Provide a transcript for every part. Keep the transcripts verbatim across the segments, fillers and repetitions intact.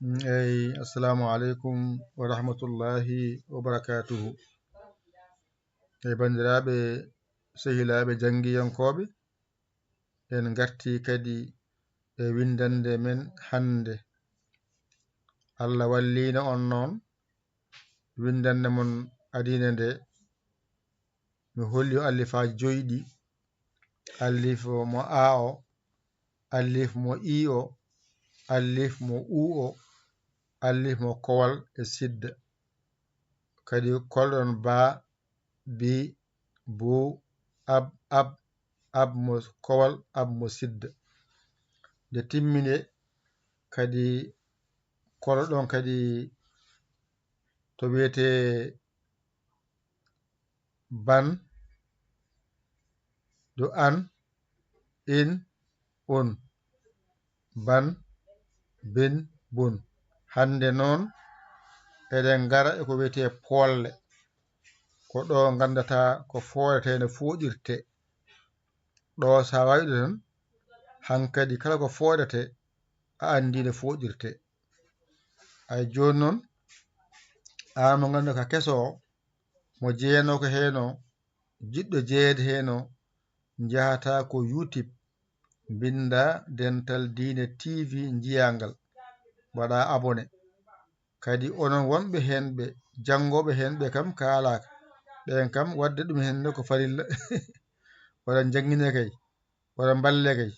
Eyi, assalamu aleykum wa rahmatullahi wa barakatuhu. Eyi, banndiraaɓe, sehilaaɓe janngiyankooɓe, en ngartii kadi e winndannde men hannde. Allah walliino on noon, winndannde mon adiine nde, mi holli on allifaaji joyi ɗi, allif mo A o, allif mo I o, allif mo U o, allif mo kowal e sidda. Kadi kolɗon ba, bi, bu, ab, ab, ab mo kowal, ab mo sidda. Nde timmine kadi kolɗon kadi to wiyetee ban, du an, in, un. Ban, bin, bun. Hannde noon, eɗen ngara e ko wiyetee poolle. Ko ɗo nganndataa ko fooɗetee no fooɗirtee. Ɗo so a waɗi ɗum tan, hankadi kala ko fooɗetee, a anndi no fooɗirtee. Ay jooni noon, aan mo ngannduɗaa ka keso o, mo jeyanoo ko heen o, jiɗɗo jeyeede heen o, njahataa ko YouTube, mbinndaa Dental Diine T V njiyaa ngal, mbaɗaa abonné. Kadi onon wonɓe heen ɓe, janngooɓe heen ɓe kam kaalaaka. Ɓeen kam waɗde ɗum heen ne ko farilla. Wala njannginee kay, wala mballee kay.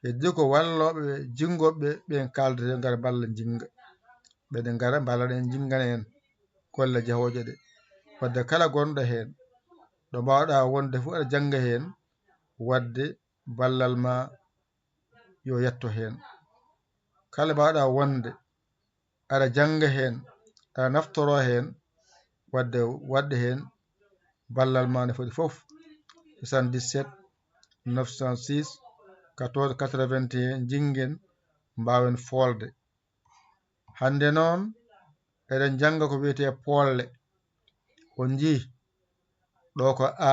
Heddi ko wallooɓe ɓe, jinngooɓe ɓe, ɓeen kaaldete yo ngara mballa jinnga. Ɓe ne ngara mballa ɗen jinngana en, golle jahooje ɗe. Wadde kala gonɗo heen, ɗo mbaawɗaa wonde fof aɗa jannga heen, wadde ballal ma yo yetto heen. Kala mbaawɗa wonde aɗa jannga heen, aɗa naftoro heen, wadde, wadde heen ballal ma no foti fof. Soixante-dix-sept neuf cent six quatorze quatre-vingt-un, njinngen, mbaawen foolde. Hannde noon, eɗen njannga ko wiyetee poolle. On njii, ɗo ko A,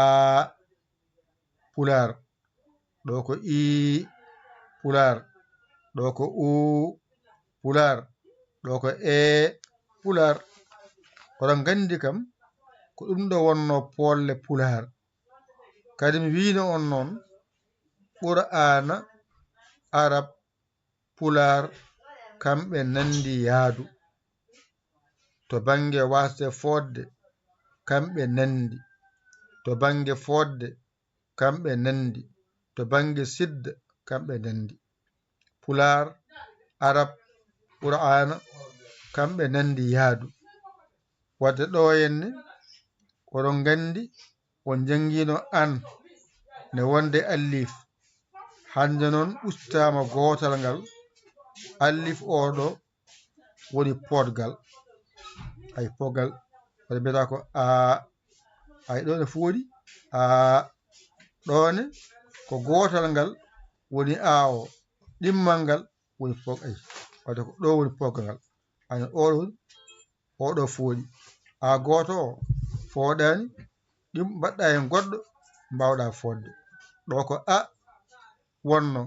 Pulaar, ɗo ko I, Pulaar, ɗo ko U, Pulaar, ɗo ko E, Pulaar. Oɗon nganndi kam, ko ɗum ɗo wonnoo poolle Pulaar. Kadi mi wiino on noon, Qur'aana, Arab, Pulaar, kamɓe nanndi yaadu. To bannge waasde fooɗde, kamɓe nanndi. To bannge fooɗde, kamɓe nanndi. To bannge sidda, kamɓe nanndi. Pulaar, Arab, Qur'aana, kamɓe nanndi yaadu. Wadde ɗo henne, oɗon nganndi, on njanngiino an ne wonde allif. Hannde noon ustaama gootal ngal, allif oo ɗo woni poodgal. Ay, poodgal, wadde mbiyata ko A. Ay, ɗo ne fooɗi A. Ɗo ne ko gootal ngal woni A o. Ɗimmal ngal woni poog-, ay, wadde ko ɗo woni poodgal ngal. Ay, oo ɗo woni, oo ɗo fooɗi. A gooto o fooɗaani, ɗum mbaɗɗa heen goɗɗo, mbaawɗa fooɗde. Ɗo ko A wonno,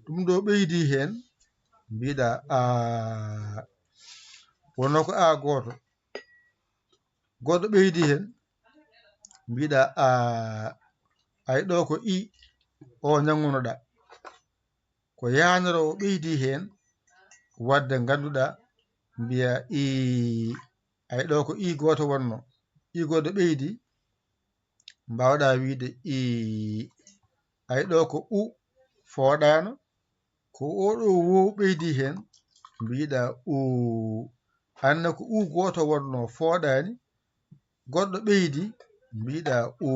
ɗum ɗo ɓeydi heen, mbiɗa A. Wonno ko A gooto, goɗɗo ɓeydi heen, mbiɗa A. Ay, ɗo ko I, o njanngunoɗa. Ko yaanoro o ɓeydi heen, wadde ngannduɗa, mbiya I. Ay, ɗo ko I gooto wonno, I gooto ɓeydi, mbaawɗa wiide I. Ay, ɗo ko U fooɗaano, ko oo ɗo O ɓeydi heen, mbiɗa U. Anne ko U gooto wonno, fooɗaani, goɗɗo ɓeydi, mbiɗa U.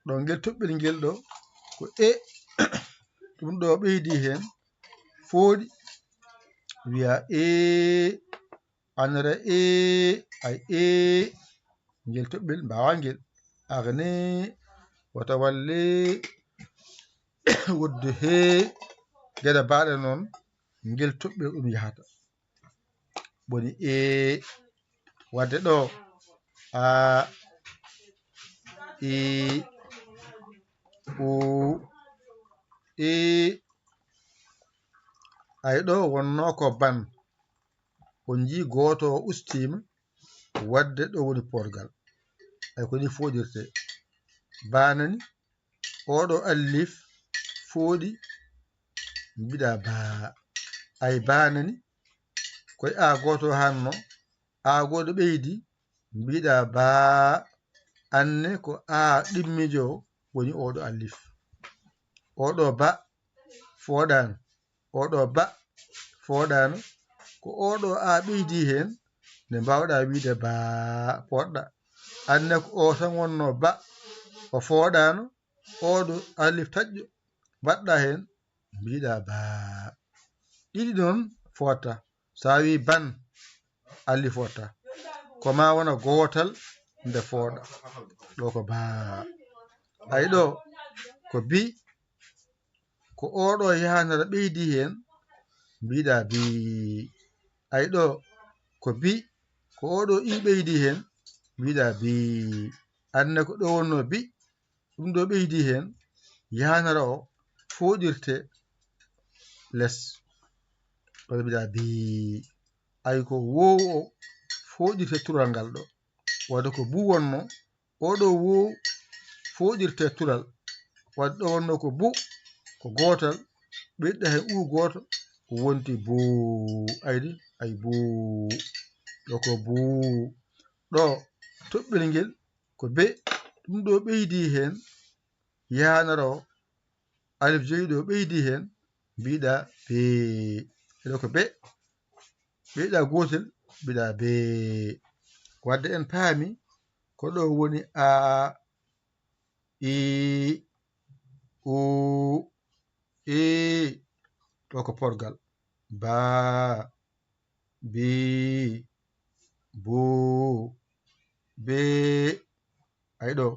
Ɗo ngel toɓɓel ngel ɗo ko E, ɗum ɗo ɓeydi heen, fooɗi, wiya E, anere E, ay E, ngel toɓɓel mbaawa ngel. Agne, wata walle, wodde he, geɗe baaɗe noon, ngel toɓɓel ɗum yahata. Woni E, wadde ɗo, A, I, U, I, Ay ɗo wonno ko ban. On njii gooto o ustiima, wadde ɗo woni porgal. Ay ko ni fooɗirte. Baa nani, oɗo allif fooɗi, mbiɗa baa. Ay baa nani, koye a gooto hanno, a gooto ɓeydi, mbiɗa baa. Anne ko a ɗimmijo woni oɗo allif. Oɗo ba fooɗaano. Oɗo ba fooɗaano. Ko oɗo a ɓeydi heen, nde mbaawɗa wiide baa poɗɗa. Anne ko o tan wonno ba, o fooɗaano, oɗo alif taƴƴo mbaɗɗa heen, mbiɗa baa. Ɗiɗi noon fooɗta. So a wii ban, alif fooɗta. Ko ma wona gootal nde fooɗa. Ɗo ko baa. Ay ɗo, ko bi, ko oɗo yahanara ɓeydi heen, mbiɗa bi. Ay ɗo, ko bi, ko oɗo i ɓeydi heen, mbiɗa bi. Anne ko ɗo wonno bi, ɗum ɗo ɓeydi heen, yahanara o fooɗirte les. Wala mbiɗa bi. Ay ko woowu o fooɗirte tural ngal ɗo. Wadde ko bu wonno, oɗo woowu fooɗirte tural. Wadde ɗo wonno ko bu, ko gootal, ɓeyɗa heen u gooto, ko wonti buu. Aydi, ay buu. Ɗo ko buu. Ɗo, toɓɓel ngel, ko be, ɗum ɗo ɓeydi heen, yahanara o, alif joyi ɗo ɓeydi heen, mbiɗa bee. Eɗo ko be, ɓeyɗa gootel, mbiɗa bee. Wadde en paami, ko ɗo woni a, i, u, i, ɗo ko porgal. Baa, bi, bu, be, ay ɗo,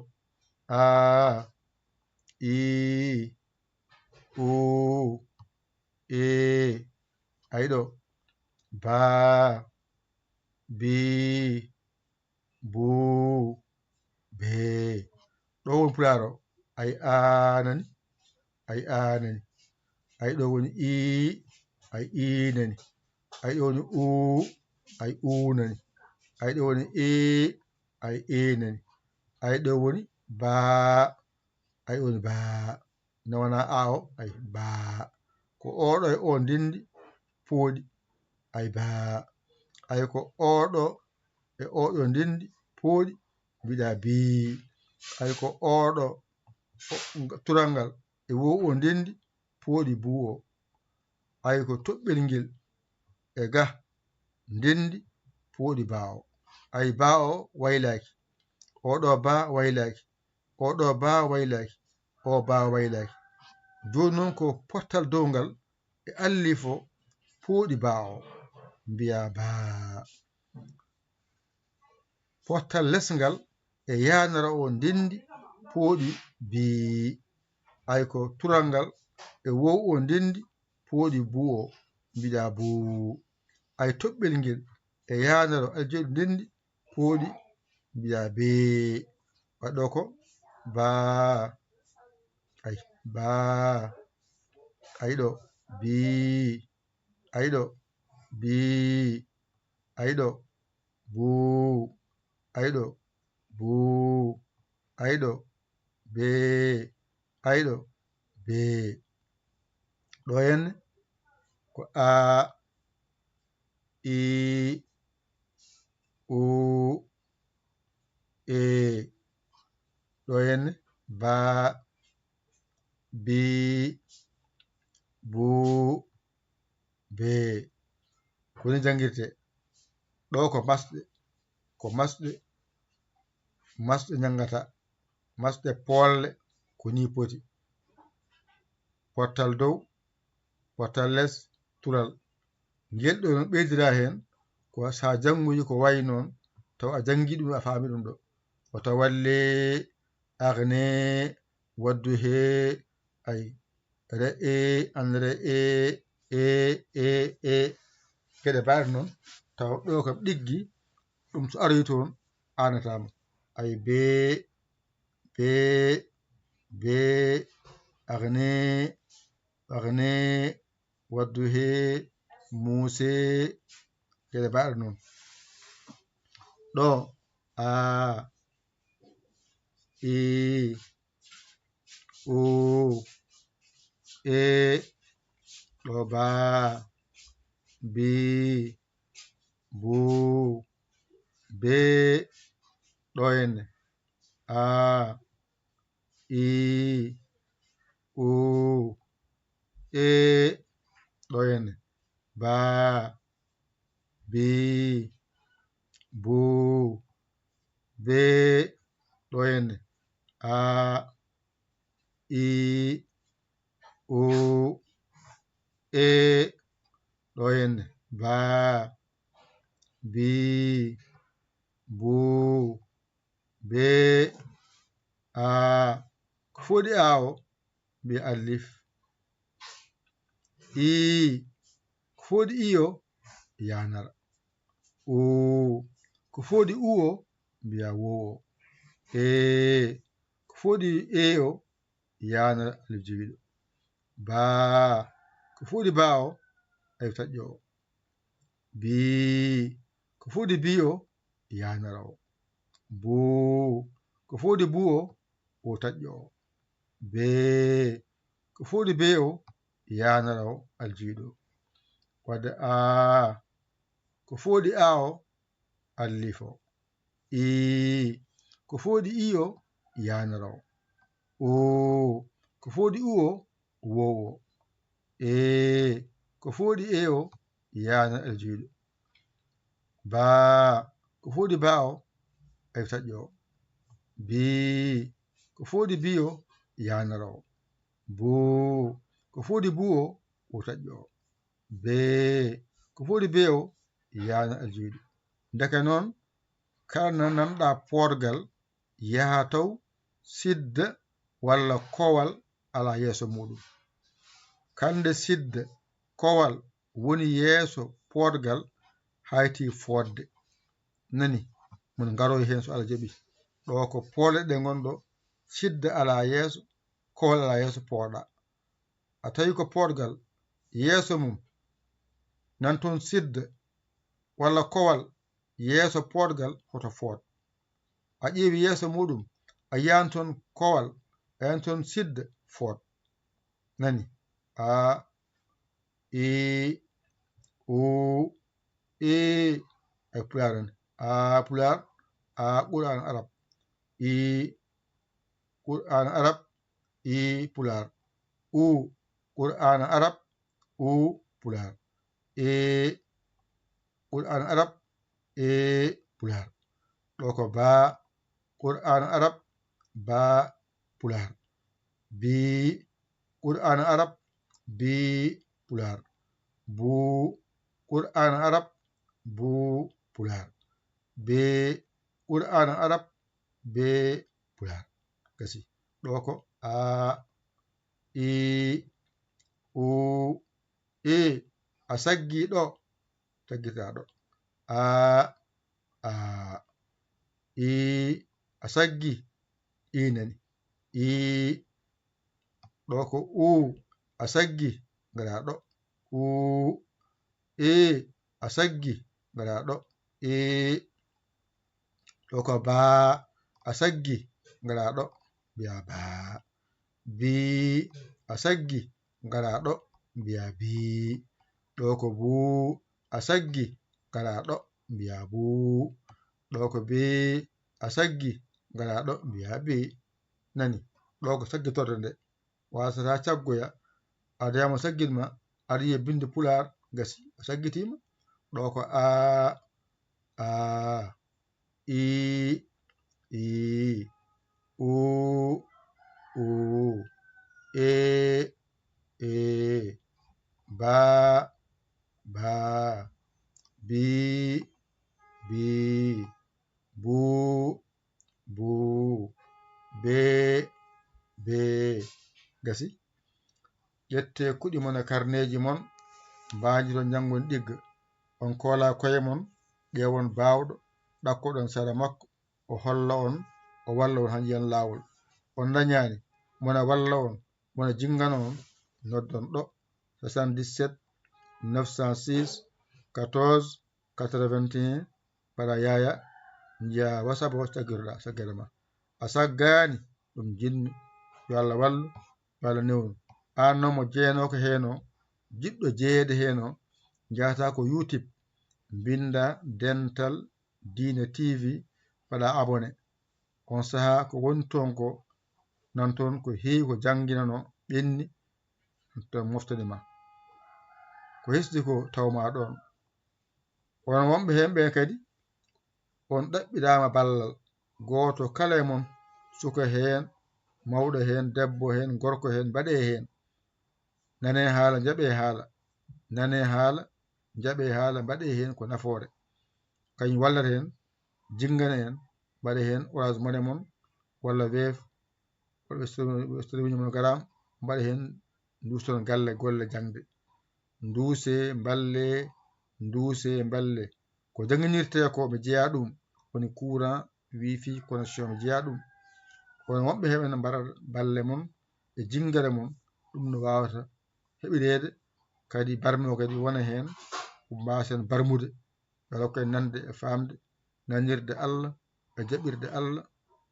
a, i, u, e, ay ɗo, ba, bi, bu, be. Ɗo woni pulaar o, ay a nani, ay a nani. Ay ɗo woni i, ay i nani. Ay ɗo woni u, ay u nani. Ay ɗo woni e, ay e nani. Ay ɗo woni ba, ay woni ba. Na wona a o, ay ba. Ko oɗo e o ndindi pooɗi, ay ba. Ay ko oɗo e oɗo ndindi pooɗi, mbiɗa bi. Ay ko oɗo, o, tural ngal e wo o ndindi pooɗi bu o. Ay ko toɓɓel ngel e ga ndendi pooɗi ba o. Ay ba o waylaaki. Oɗo ba waylaaki. Oɗo ba waylaaki. O ba waylaaki. Jooni noon ko pottal dow ngal e allifo pooɗi ba o. Mbiya ba. Pottal les ngal e yaanara o ndenndi pooɗi bii. Ay ko tural ngal e wow o ndenndi pooɗi buu o, mbiɗa buu. Ay toɓɓel ngel e yaanara o aljeeɗu ndenndi pooɗi, mbiɗa bee. Waɗɗo ko baa. Ay baa. Ay ɗo bii. Ay ɗo bii. Ay ɗo buu. Ay ɗo buu. Ay ɗo bee. Ay ɗo bee. Ɗo henne ko aa, ii, uu, ee. Ɗo henne baa, bii, buu, bee. Ko ni janngirtee. Ɗo ko masɗe, ko masɗe, masɗe njanngata, masɗe poolle, ko ni poti. Pottal dow, pottal les, tural. Ngel ɗo no ɓeydira heen, ko so a janngoyi ko wayi noon, taw a janngi ɗum, a faami ɗum ɗo. Wata walle, agne, waddu hee, ay, re'e, an re'e, e, e, e. Geɗe baɗe noon, taw ɗo kam ɗiggi, ɗum so aroyi toon, aanataama. Ay, bee, bee, bee, agne, agne, waddu hee, muuse. Geɗe mbaɗa noon. Ɗo, a, i, u, e, ɗo ba, bi, bu, be, ɗo henne, a, i, u, e, ɗo henne, ba, bi, bu, be, ɗo henne, a, i, u, e, ɗo henne, ba, bi, bu, be, a. Ko foti a o, mbiya alif. I, ko foti i o, yanara. U, ko foti u o, mbiya wowo. E, ko foti e o, yanara alif jogiiɗo. Ba, ko foti ba o, alif taƴƴo o. Bi, ko foti bi o, yanara o. Bu, ko foti bu o, o taƴƴo o. Be, ko foti be o, yanara o, alif jogiiɗo. Wadde a, ko foti a o, alif o. I, ko foti i o, yanara o. U, ko foti u o, wowo. E, ko foti e o, yanara alif jogiiɗo. Ba, ko foti ba o, alif taƴƴo o. Bi, ko foti bi o, yanara o. Bu, ko foti bu o, o taƴƴo o. Be, ko foti be o, yanara alif jogiiɗo. Ndeke noon, kala nde nanɗa poorgal, yaha taw sidda walla kowal ala yeeso muɗum. Kala nde sidda, kowal woni yeeso poorgal, hayti fodde. Nani, mon ngaroy heen so Allah jaɓi. Ɗo ko poole ɗe ngonɗo, sidda ala yeeso, kowal ala yeeso pooɗa. A tawi ko poorgal, yeeso mum, nan toon sidda, walla kowal, yeeso poorgal, hoto food. A ƴeewi yeeso muɗum, a yiyan toon kowal, a yiyan toon sidda, food. Nani? A, i, u, e, e pulaar en. A pulaar, a Qur'aan Arab. I, Qur'aan Arab, i pulaar. U, Qur'aan Arab, u pulaar. E, Qur'aan Arab, e pulaar. Ɗo ko ba, Qur'aan Arab, ba pulaar. Bi, Qur'aan Arab, bi pulaar. Bu, Qur'aan Arab, bu pulaar. Be, Qur'aan Arab, be pulaar. Gasi. Ɗo ko a, i, u, e. A saggi ɗo, taggita ɗo. A, a, i, a saggi, i nani. I, ɗo ko u, a saggi, ngara ɗo. U, e, a saggi, ngara ɗo. E, ɗo ko ba, a saggi, ngara ɗo, mbiya ba. Bi, a saggi, ngara ɗo, mbiya bi. Ɗo ko bu, a saggi, ngara ɗo, mbiya bu. Ɗo ko be, a saggi, ngara ɗo, mbiya be. Nani, ɗo ko saggitorde nde. Wasata caggoya, adayama saggitma, aɗa yiya bindi pulaar, gasi, a saggitima. Ɗo ko a, a, i, i, u, u, e, e, ba, ba, bi, bi, bu, bu, be, be. Gasi. Ƴettee kuɗi mon e karneeji mon, mbaajidon njanngon ɗigga. On koola koye mon, ƴeewon baawɗo, ɗakkoɗon sera makko, o holla on, o walla on haa njiyan laawol. On ndañaani, mona walla on, mona jinngana on, noddon ɗo, soixante-dix-sept, neuf cent six, quatorze, quatre-vingt-un, mbaɗa Yaya, njiya WhatsApp o, caggitoɗa, caggere ma. A saggaani, ɗum jinmi. Yo Allah wallu, yo Allah newnu. Aan noon mo jeenooka heen o, jiɗɗo jeyeede heen o, njahata ko YouTube, mbinnda Dental Diine T V, mbaɗa abonné. On sahaa ko woni toon ko, nan toon ko heewi ko jannginanoo, ɓenni, to moftani ma. Ko hesɗi ko taw ma ɗoon. Onon wonɓe heen ɓeen kadi, on ɗaɓɓiraama ballal. Gooto kala e mon, suka heen, mawɗo heen, debbo heen, gorko heen, mbaɗee heen. Nanee haala, njaɓee haala. Nanee haala, njaɓee haala, mbaɗee heen ko nafoore. Kañum wallata heen, jinngana en, mbaɗee heen Orange Money mon, walla Wave, walla Western, Western Union mon, garaam, mbaɗee heen, nduuson galle, golle jaŋde. Nduusee, mballee, nduusee, mballee. Ko jannginirtee ko, mi jeyaa ɗum, woni courant, wifi, connexion, mi jeyaa ɗum. Kono wonɓe heɓe no mbaɗa balle mon e jinngere mon, ɗum no waawata heɓireede, kadi barme o kadi wona heen, ko mbaasen barmude, yo Allah hokku en nande e faamde, nanirde Allah, e jaɓirde Allah,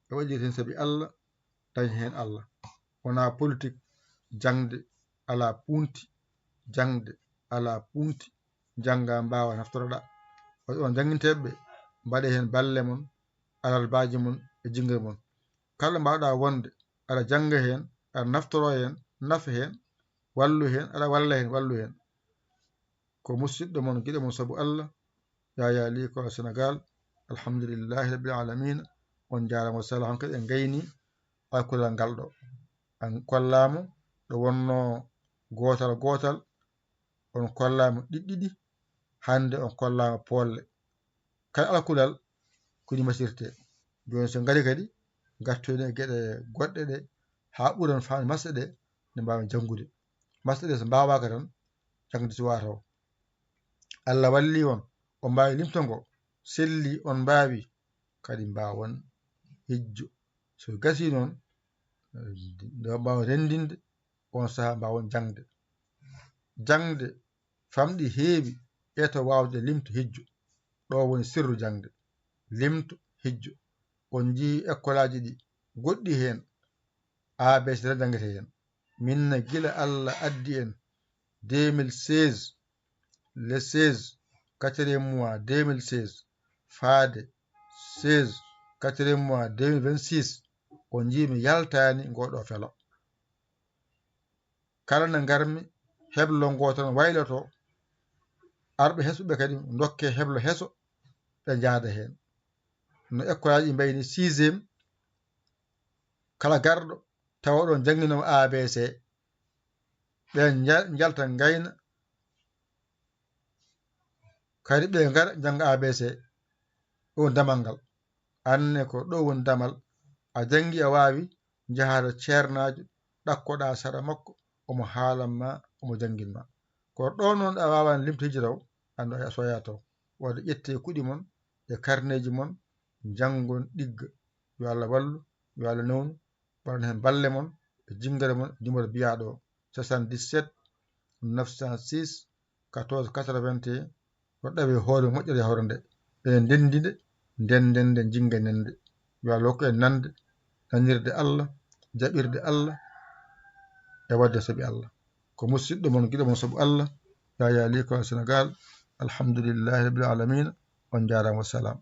e waɗirde heen sabi Allah, dañ heen Allah. Wonaa politik, jaŋde alaa puunti, jaŋde alaa puunti, jannga mbaawa naftoroɗa. Waɗi on jannginteeɓe ɓe, mbaɗee heen balle mon, alarbaaji mon e jinngere mon. Kala mbaawɗa wonde, aɗa jannga heen, aɗa naftoroo heen, nafa heen, wallu heen, aɗa walla heen, wallu heen. Ko musidɗo mon, giɗo mon sabu Allah, Yaya Ly Kora Sénégal. Alhamdulillahi Rabbil Alamina. On njaaraama, wa salaam. Hankadi en ngayni alkulal ngal ɗo. En kollaama ɗo wonnoo gootal gootal, on kollaama ɗiɗi ɗiɗi, hannde on kollaama poolle. Kala alkulal ko ni masirte. Jooni so ngari kadi, ngartoyɗen e geɗe goɗɗe ɗe, haa ɓuran faamde masɗe ɗe, nde mbaawen janngude. Masɗe ɗe so mbaawaaka tan, jaŋde suwaa taw. Allah walli on, on mbaawi limto ngo, selli on mbaawi, kadi mbaawon hijjo. So gasii noon, nde on mbaawa renndinde, on sahaa mbaawon jaŋde. Jaŋde famɗi heewi, eto waawde limto hijjo. Ɗo woni sirru jaŋde. Limto hijjo. On njii ekkolaaji ɗi goɗɗi heen, A B C tan janngete heen. Min ne gila Allah addi en deux mille seize, le seize, quatrième mois deux mille seize, faade seize, quatrième mois deux mille vingt-six, on njii mi yaltaani ngoo ɗo felo. Kala nde ngarmi, heblo ngoo tan wayloto. Arɓe hesuɓe kadi ndokke heblo heso, ɓe njaada heen. No ekkolaaji mbayni sixième, kala garɗo tawa ɗon jannginoowo A B C, ɓe nja-, njalta ngayna, kadi ɓe ngara njannga A B C. Ɗo woni damal ngal. Anne ko ɗo woni damal. A janngi, a waawi, njahaa to ceernaajo, ɗakkoɗaa sara makko, omo haalan ma, omo janngin ma. Kono ɗo noon a waawaani limto hijjo taw, anndo a soyaa taw. Waɗde ƴettee kuɗi mon e karneeji mon, njanngon ɗigga. Yo Allah wallu, yo Allah newnu, mbaɗon heen balle mon e jinngere mon, numéro biyaaɗo o, soixante-dix-sept, neuf cent six, quatorze quatre-vingt-un, ko ɗawi hoore moƴƴere hoore nde. Ene ndenndi nde, ndenden nde, njinngenen nde. Yo Allah hokku en nande, nanirde Allah, jaɓirde Allah, e waɗde sabi Allah. Ko musidɗo mon, giɗo mon sabu Allah, Yaya Ly Kora Sénégal. Alhamdulillahi Rabbil Alamina. On njaaraama, wa salaam.